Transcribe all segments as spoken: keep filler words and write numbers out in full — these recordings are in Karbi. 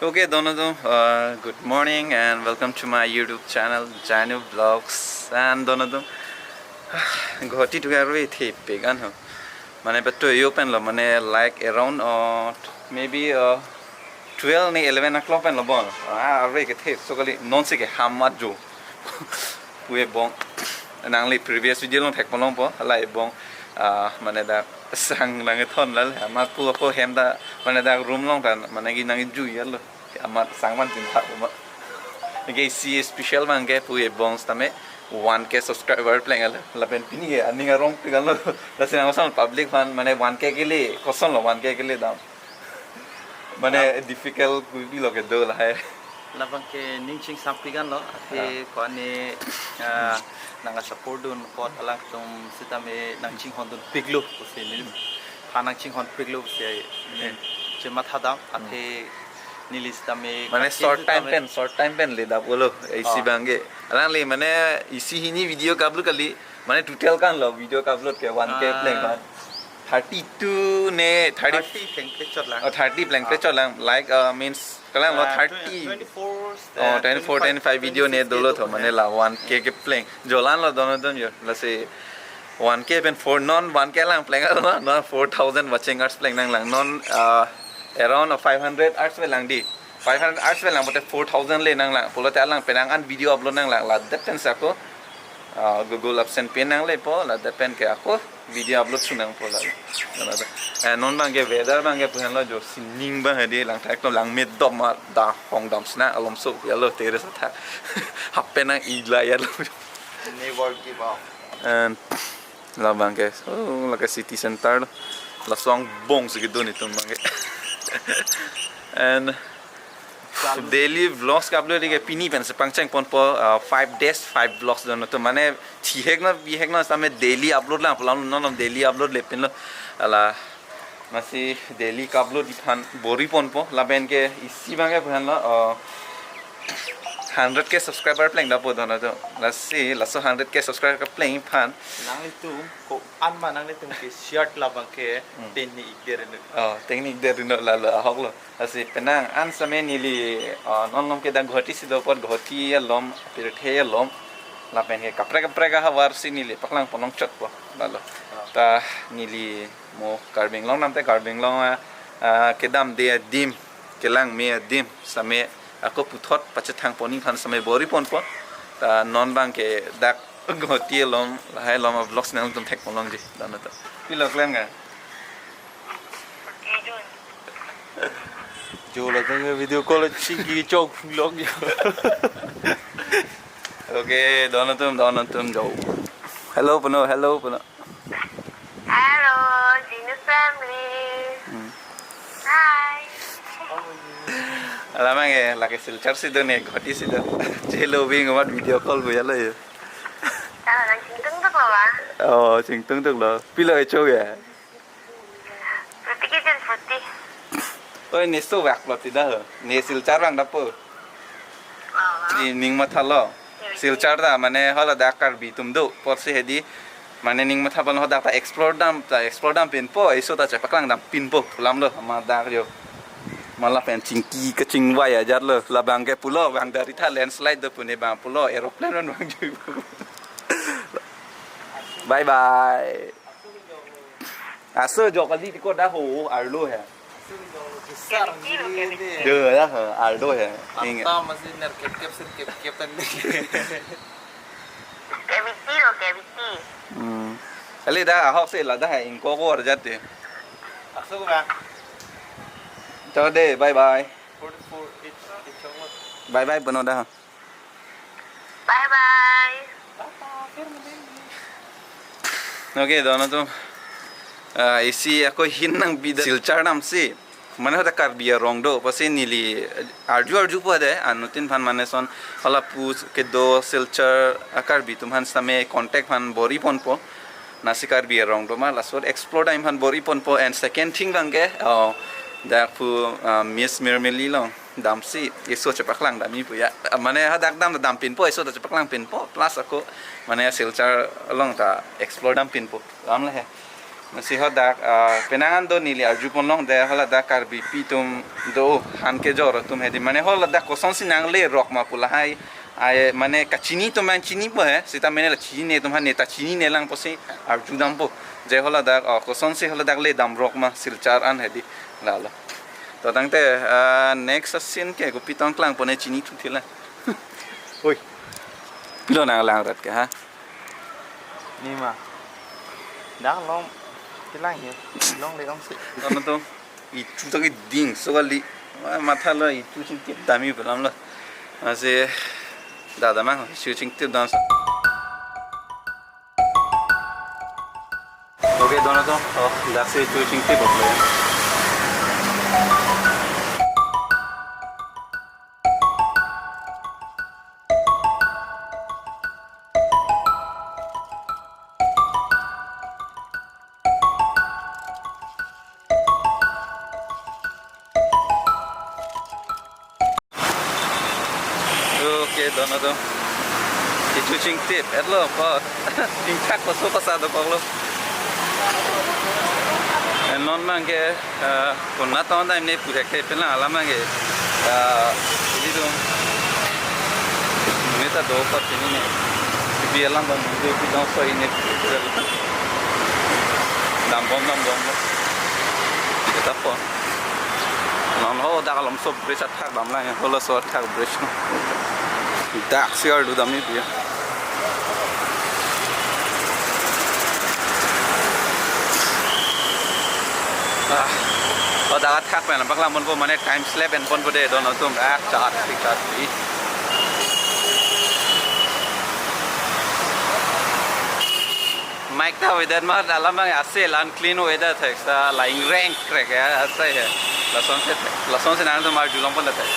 Okay, don atum, uh, good morning and welcome to my YouTube channel, Janu Vlogs. And don atum, Guwahati to Garwe the pegan ho. Mane betul yo pen lo, mane like around, uh, maybe, uh, twelve ni eleven o'clock pen lo bon. Ah, arve ke the, so kali non si ke hamat jo. Pu ebong. Nangli previous video along thek malong po, hala ebong. Ah, mane dak sang nangkethon lal, amat pu ako hem ta, mane dak room along ta, mane ke nangjui lo. Amat sang man tin thak ma. Ke isi special abang ke pu ebong sitame one K subscriber pleng lo. Lapen pini ke aning arong pi kan lo. Lasi nang asal public aphan, mane one K ke liye, koson lo one K ke liye dam. Mane difficult pu pi lo kedo lahai. Labang ke ning chingsam pi kan lo, athe ko ani, ah, nang support dun apot alangtum sitame nang chinghon dun pik lo pusi neli aphan nang chinghon pik lo pusi neli chematha dam, athe neli sitame mane kachin short time sitame pen, short time pen le dap lo, isi Ah. abang ke. Alangli mane isi hini video ka-upload kali, mane total kan lo video ka-upload ke one K Ah. pleng kan. Thirty-two ne, thirty, Thirty pleng pechot lang. Oh, thirty pleng Ah. pechot lang. Like, uh, means, kalang lo Ah, thirty. twenty-four, Oh, uh, twenty-four, twenty-five, twenty-five video ne twenty-six dolo ke tho, dolo mane ne. La one K ke pleng. Jolan lo don atum jo. Lasi one K pen four, non one K lang pleng lo, non four thousand watching hours pleng nanglang. Non, uh, around five hundred hours pen lang di. Five hundred hours pen lang, pote four thousand le nanglang. Pulote alang penang an video upload nanglang. La det pen si ako, uh, Google AdSense pen nangle po, la det pen ke ako video upload su nang po la. Eh, non abang ke weather abang ke pu henlo jo, sining abang hedi lang thak to lang me dom ma da hong dom sina alom so ya lo terrace athak. Half pant nang ila ya lo. Never give up. And labang ke, oh, lake city center lo. Laso angbong si kedo netum abang ke. And daily vlogs ka-upload ke pini pen si pangcheng ponpo, uh, five days, five vlogs don atum. Mane thihek na, bihek na, sitame daily upload lang, pulang non daily upload le pin lo. Hala, masi daily ka-upload aphan bor-i ponpo, lapen ke isi abang ke aphan lo, uh, hundred K subscriber pleng dap po don atum. Lasi, laso hundred K subscriber pleng aphan. Nanglitum ko-an ma nanglitum ke share labang ke Hmm. tengni ik der ino. Oh, tengni ik der ino lalo ahok lo. Lasi penang an sitame neli, ah, non along ke dak Guwahati si do apot Guwahati alom, pirthe alom. Lapen ke kaprek kaprek ahavar si neli paklang pon longchot po lalo. Ah. Ta neli mo Karbi Anglong namte Karbi Anglong, ah, ah, kedamde adim, kelang me adim sitame ako puthot pachethang pon aphan sitame bor-i ponpo. Ta non abang ke dak Guwahati alom, lahai alom a-vlogs nangtum thek pon longji, don atum. Pilo klem ka? Jo la tang video call chingki chok long jo. Okay, don atum, don atum jo. Hello, puno, hello, puno. Hello, Jinu family. Hmm. Hi. Alam abang ke, lake Silchar si do ne, Guwahati si do. Chelo bing amat video call bu ya lo ya. Kalau nang chingtung tu apa? Oh, chingtung tu lo. Pilo e cho ya? Pruti ke jen pruti. Oi, ne so wak lo ti da ho. Ne Silchar abang dap po. Ni ning matha lo. Silchar ta mane hala dak Karbi atum do. Apotsi hedi mane ning matha pon hadak ta explore dam, ta explore dam pinpo, eso ta chepaklang dam pinpo, pu alam lo, ma dak jo. Ma lapen chingki kachingvai ajat lo, labang ke pulo, abang dari tha landslide do pu ne abang pulo, aeroplane abang jo. Bye bye. Aso jo kali ti ko da ho, arlo he. Besar gini ini. Deh, ya, arlo he. Ingat. Mata masih ner kep-kep, sir kep-kep tadi. Kebiti lo, kebiti. Hmm. Kali da ahok si la da he, ingkoi ko arjat de. Aso ko ba? Cho de, bye bye. Forty-four, eight, eight, Bye bye, puno da. Bye bye. Okay, don atum. Ah, isi ako hin nangpi da Silchar dam si. Mane hadak Karbi arong do, apotsi neli arju arju po de, anuttin aphan mane son hala pu kedo Silchar a-Karbi atum aphan sitame contact aphan bor-i ponpo. Lasi Karbi arong do ma, laso explore dam aphan bor-i ponpo, and second thing abang ke, oh, dak pu, ah, Miss Mirmili along dam si, eso chepaklang dam-i pu ya. Mane hadak dam dam pinpo, eso ta chepaklang pinpo, plus ako, mane Silchar along ta explore dam pinpo. Dam le he. Lasi hadak, ah, penang an do neli arjupon long de, haladak Karbipi atum do, han kejor atum hedi. Mane haladak kosonsi nanglerok ma pu lahai. Ai, mane kachini atum an chinipo he, seta mane la chinine atum an ne ta chinine lang pusi arjudampo. Je haladak, ah, kosonsi haladak ledamrok ma Silchar an hedi. Lalo. To tangte, ah, next a-scene ke kopi tong klangpo ne chinithuthelang. Oi. Pilo nanglang rat ke ha? Nima. Dak long kelang he. Longle longsi. Ano to? Ichu ta keding so kali. Wah, matha lo ichu chingtip damji pu alam lo. Masi dada mang ichu chingtip dam so. Okay, dono to. Oh, daksi ichu chingtip boklo. Okay, dono to. Ichu chingtip, etlo ko. Ingthak koso kosa dokoklo. Eh, non abang ke, eh, konat tong dam ne pu hek ke penang alam abang ke. Eh, ilitum. Monit ta dokok chinine. Bi alam abang monit bi dong so ini. Dambom, dambom. Kita po. Non ho dak alom so bridge athak damlang, halaso athak bridge. Daksi arlu damji pu. Ah. Ho dak athak pen bak lamon ko mane time slap enponpo de dono atum. Ah, chat si, chat si. Mic ta avedet ma alam abang ase la unclean avedet thek sa la ingreng krek ya asai he. Lasonsi, lasonsi nangtum arjulongpo la thek.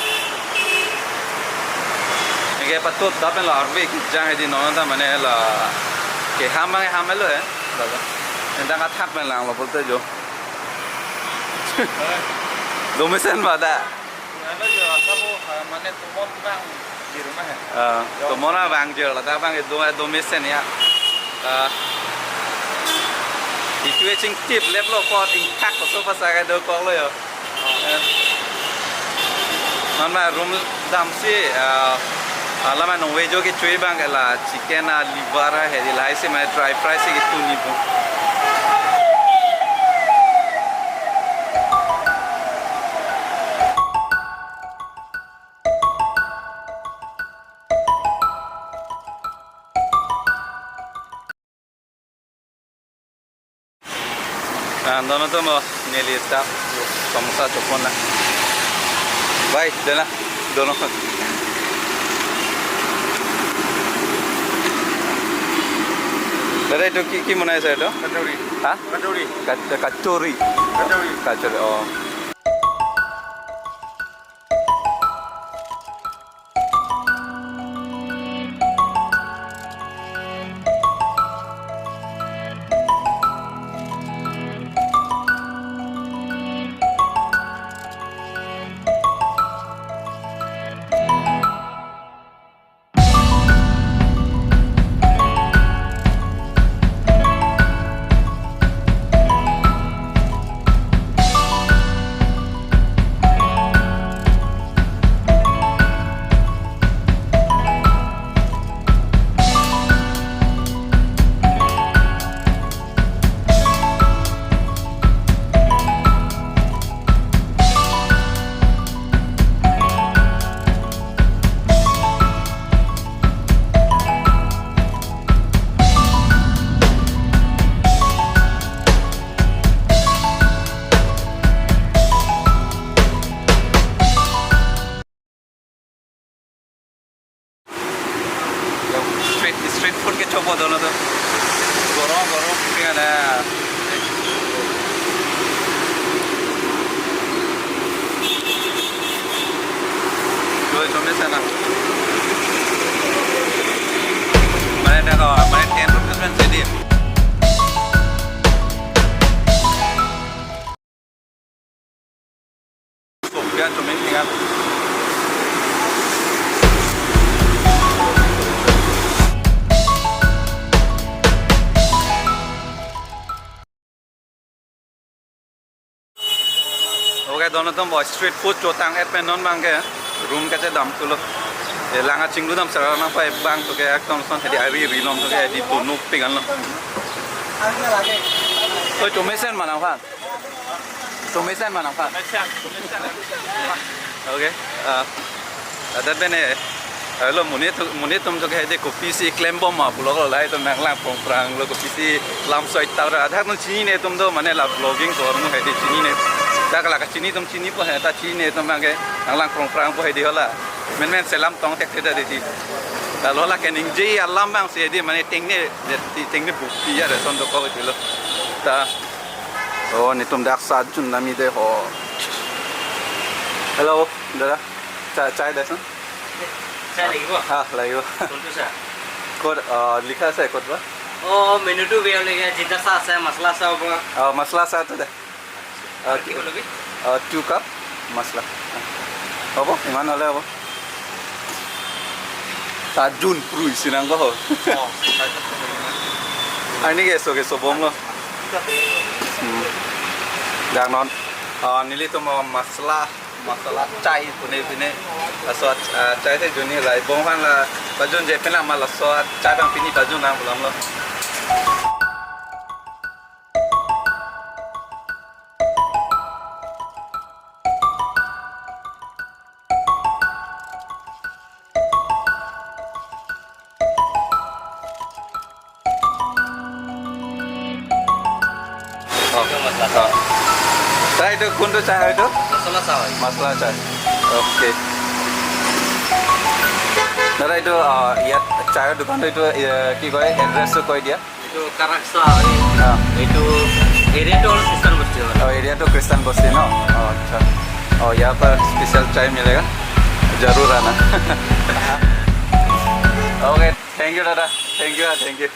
Neke patut dapen la arve kijang hedi non ta mane la keham abang ham lo he. Lalo. Entang athak pen langlo pulote jo. Domesen ma da. Ano jo, asa bo, ah, mane tomon abang jir ma he. Ah, tomon abang jir, ladak abang do, domesen ya. Ah, ichu chingtip leplo ko ingthak koso kosa ke dokoklo yo. Eh, non ma room damsi, ah, alam non vejo kechui abang ke la chicken a liver a hedi lahai si mane dry fry si ketun nipo. Ah, dono atum, neli ta samosa chopon nang. Bhai, dena, dono. Dada, এইটো কি, কি বনাইছে এইটো? Kachori. হা? Kachori. Kach-, kachori. Kachori. Kachori, oh. Ke don atum bo street food chotang et pen non abang ke room kachedam thulo. E lang achinglu dam sara nangpai abang to ke ekdom son hedi ari ri lom to ke hedi tunuk pigan lo. Oi, chomesen ma nangphan. Chomesen ma nangphan. Okay. Ah, adat bene. Alo, monit atum, monit atum to ke hedi kopisi klembom ma pulo ko, lahai atum nanglang prongprang lo, kopisi lam soi tal ra. Adak nung chinine atum do mane la vlogging ko nung hedi chinine. Dak la kachini atum chinipo he, ta chinine atum abang ke nanglang prongprang po hedi hala. Menmen selam tong thekthedetji. Lalo la keningje alam abang si hedi mane tengne, tengne bukti ya reson dokok hedi lo. Ta. Oh, netum dak sa junlami de ho. Hello, dada. Chai, chai desa? Chai lagibo? Ha, lagibo. Kontu sa? Kot, ah, likha ase kot ba? Oh, menu tu biya lega, jinta sa ase, masala sa hobo. Ah, masala sa to de. Ah, ki- Kibo lobi? Ah, two cup masala. Hobo, iman hole hobo. Sajun prui si nangkok ho. Oh, sajun prui. Arni ke so ke sobom lo. Hmm. Dak non. Ah, nelitum masala, masala chai pune pine. Laso, ah, chai te juni laibom aphan la pajunje pine ma laso chai abang pini pajun nang pulang lo. Oh. Itu masala. Oh. Sir, itu kuntu chai itu? Masala chai. Masala chai. Okay. Dada, itu, ah, ya, chai dukan itu, ya, ki koi, address tu koi dia? Itu Karaksa, eh. Ah. Itu area tu Christian Bosti, Bang. Oh, area tu Christian Bosti, no? Oh, acha. Oh, yahan par special chai milega? Jarur aana. Okay, thank you, dada. Thank you, thank you.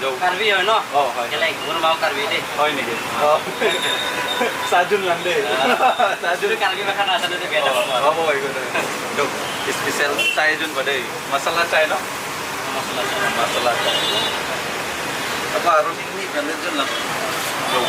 Karbi hoi, no? Oh, hoi. Kelai, gun mau Karbi de. Hoi niki? Oh. Sajun lang de. Ah. Sajun. Itu Karbi makan rasa itu beda. Oh, oh, oh, oh. Dok, special chai jun bade. Masala chai, no? Masala chai. Masala chai. Apa arun ini kan jun lang. Dok.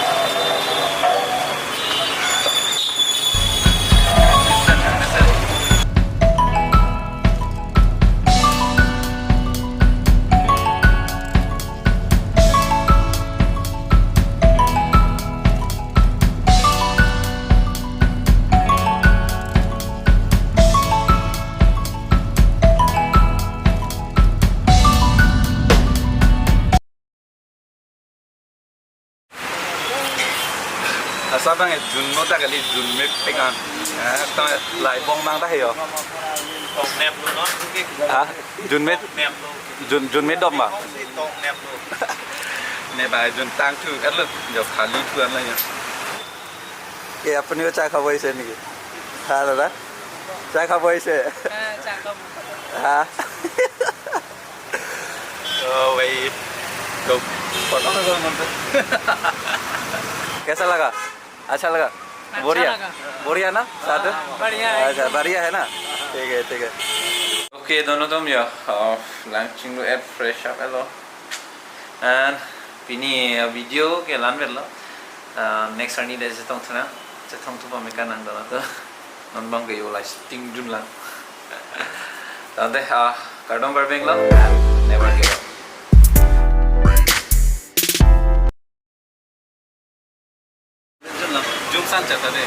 Asa abang jun no ta kali, jun me pekan. Eh, to laibom abang ta he yo. Tong nep lo no. Ha? Jun me? Nep lo. Jun, jun me dom ba? Tong nep lo. Ne ba jun tang thu, et lo, jo khali thu an la yo. Ke apni ko chai khabo ahise niki? Ha, dada? Chai khabo ahise? Eh, chai khabo. Ha? Oh, wait. Go. Photo to go, mon to. कैसा लगा? अच्छा लगा? अच्छा बढ़िया? लगा। बढ़िया ना? साधु? बढ़िया है। अच्छा, बढ़िया है ना? ठीक है, ठीक है। Okay, don atum yo, uh, lang chinglu et fresh up et lo. And pini, uh, video ke la-an vet lo. Uh, next arni de chetong thu nang, chetong thu pame kan nang don atum. Non abang ke yo lai sting jun lang. Tangte, uh, kardom karbeng lo, and never give up. Jumsan chata de.